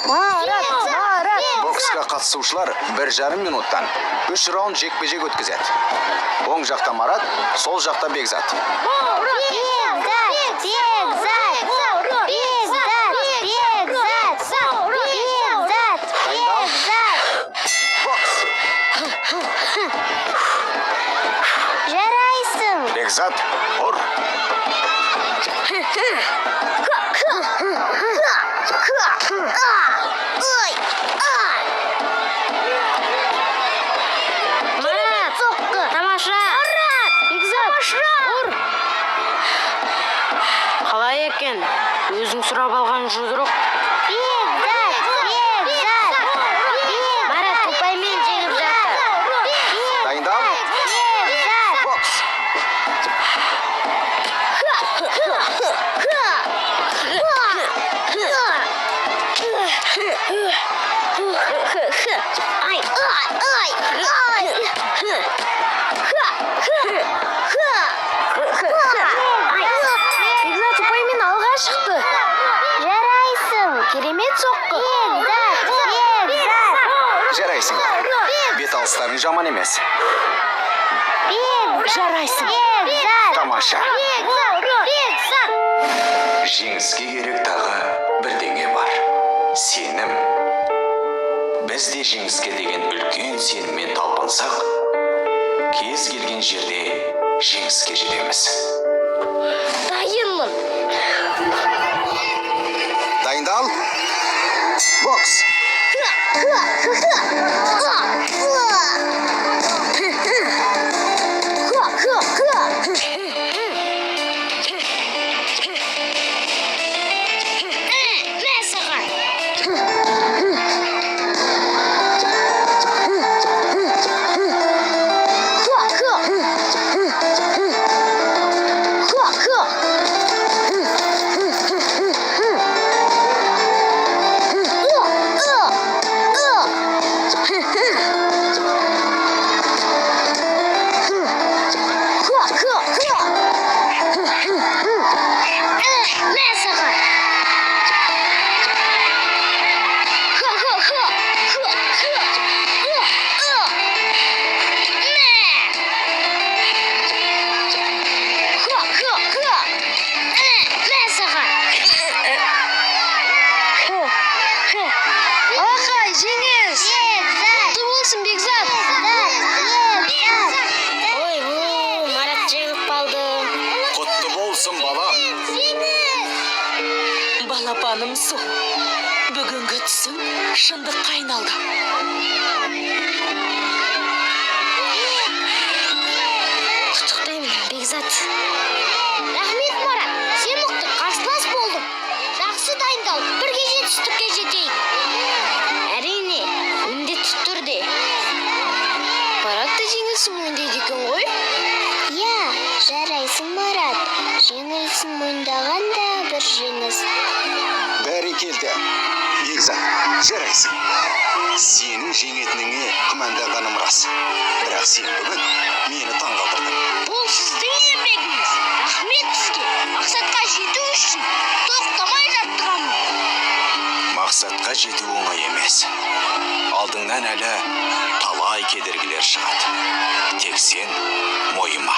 Марат, Марат. Боксқа қатысушылар 1,5 минуттан 3 раунд жекпе-жек өткізеді. Оң жақта Марат, сол жақта Бекзат. Бекзат, Бекзат, Бекзат, Бекзат, Бекзат, Бекзат. Бокс! Жарайсың. Бекзат, ұр! Ой, ай. Марат, соққы. Тамаша. Марат, Бекзат, ұр. Қалай екен? Өзің сұрап алған жұдырық. Бекзат, Бекзат. Марат ұпаймен жеңіп жатыр. Дайындал. Бекзат. Бокс! Ай, ай, ай, ай. Ай. Бекзат ұпаймен алға шықты. Жарайсың. Керемет соққы. Бекзат, Бекзат. Жарайсыңдар. Бет алыстарың жаман емес. Бекзат. Жарайсың. Бекзат. Тамаша. Бекзат, Бекзат. Жеңіске керек тағы бірдеңе бар. Сенім. Біз де жеңіске деген үлкен сеніммен талпынсақ, кез келген жерде жеңіске жетеміз. Дайынмын. Дайындал. Бокс! Мә саған. Мә саған. Ха-ха-ха! Ха-ха! Ы-ы! Мә! Ха-ха-ха! Мә саған. Алақай, жеңіс. Бекзат! Құтты болсын, Бекзат. Бекзат! Ой, Марат жеңіп қалды. Құтты болсын, балам. Жеңіс! Балапаным сол. Бүгінгі түсім шындыққа айналды. Құттықтаймын, Бекзат. Рахмет, Марат. Сен мықты қарсылас болдың. Жақсы дайындалып, бірге жетістікке жетейік. Әрине, міндетті түрде. Марат та жеңілісін мойындайды екен ғой. Иә, жарайсың, Марат. Жеңілісін мойындаған да бір жеңіс. Бәрекелді. Бекзат, жарайсың. Сенің жеңетініңе күмәнданғаным рас. Бірақ сен бүгін мені таңғалдырдың. Бұл сіздің еңбегіңіз. Рахмет сізге. Мақсатқа жету үшін тоқтамай жаттығамын. Мақсатқа жету оңай емес. Алдыңнан әлі талай кедергілер шығады. Тек сен мойыма.